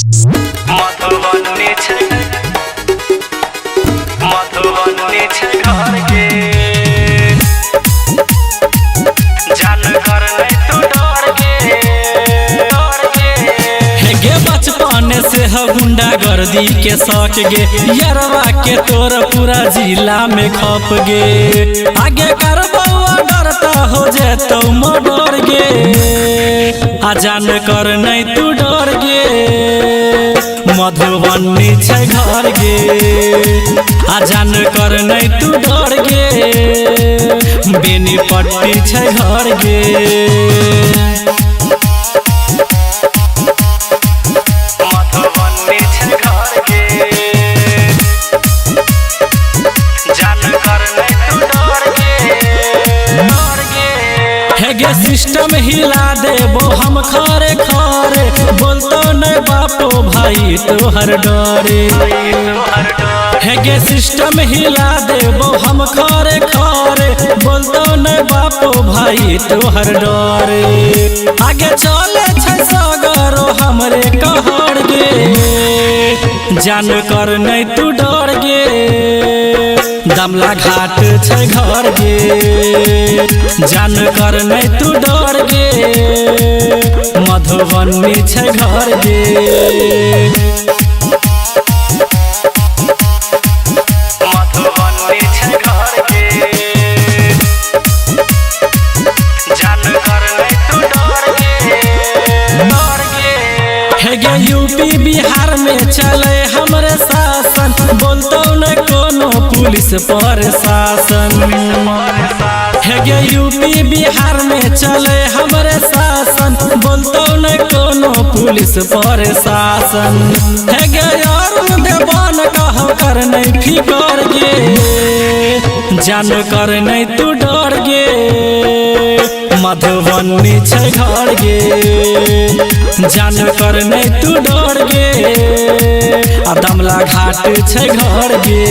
मधुबनी छै, मधुबनी छै घर गे। जान कर नहीं तू डर गे, डर गे। हे गे बचपन से ह गुंडा गर्दी के शौक गे, यरवा के तोर पूरा जिला में खप गे। आगे कर बउआ डरता हो जेतौ मर्डर गे, आ जान कर नहीं तू डर गे। मधुबनी छै घर गे, आ जान कर नहीं तू डर गे। बेनीपट्टी छै घर गे। मधुबनी छै घर गे। जान कर नहीं तू डर गे, डर गे। हे गे सिस्टम हिला देबो हम खरे खरे, बोलतो नहीं बापो भाई तोहर डरे। तोहर डर। हे गे सिस्टम हिला देबो हम खरे खरे, बोलतो नहीं बापो भाई तोहर डरे। आगे चले छै सगरो हमरे कहर गे, जान कर नहीं तू डर गे। दमला घाट छै घर गे, जान कर नहीं तू डर गे। मधुबनी छै घर गे। मधुबनी छै घर गे। जान कर नहीं तू डर गे, डर गे। हे गे यूपी बिहार में चले हमरे शासन, बोलतो न कोनो पुलिस प्रशासन। हे गे यूपी बिहार में चले हमरे शासन, बोलतो न कोनो पुलिस प्रशासन। हे गे अरुण देवान कहो कर नहीं फिकर गे, जान कर नहीं तू डर गे। मधुबनी छै घर गे, जान कर नहीं तू डर गे। आ दमला घाट छै घर गे।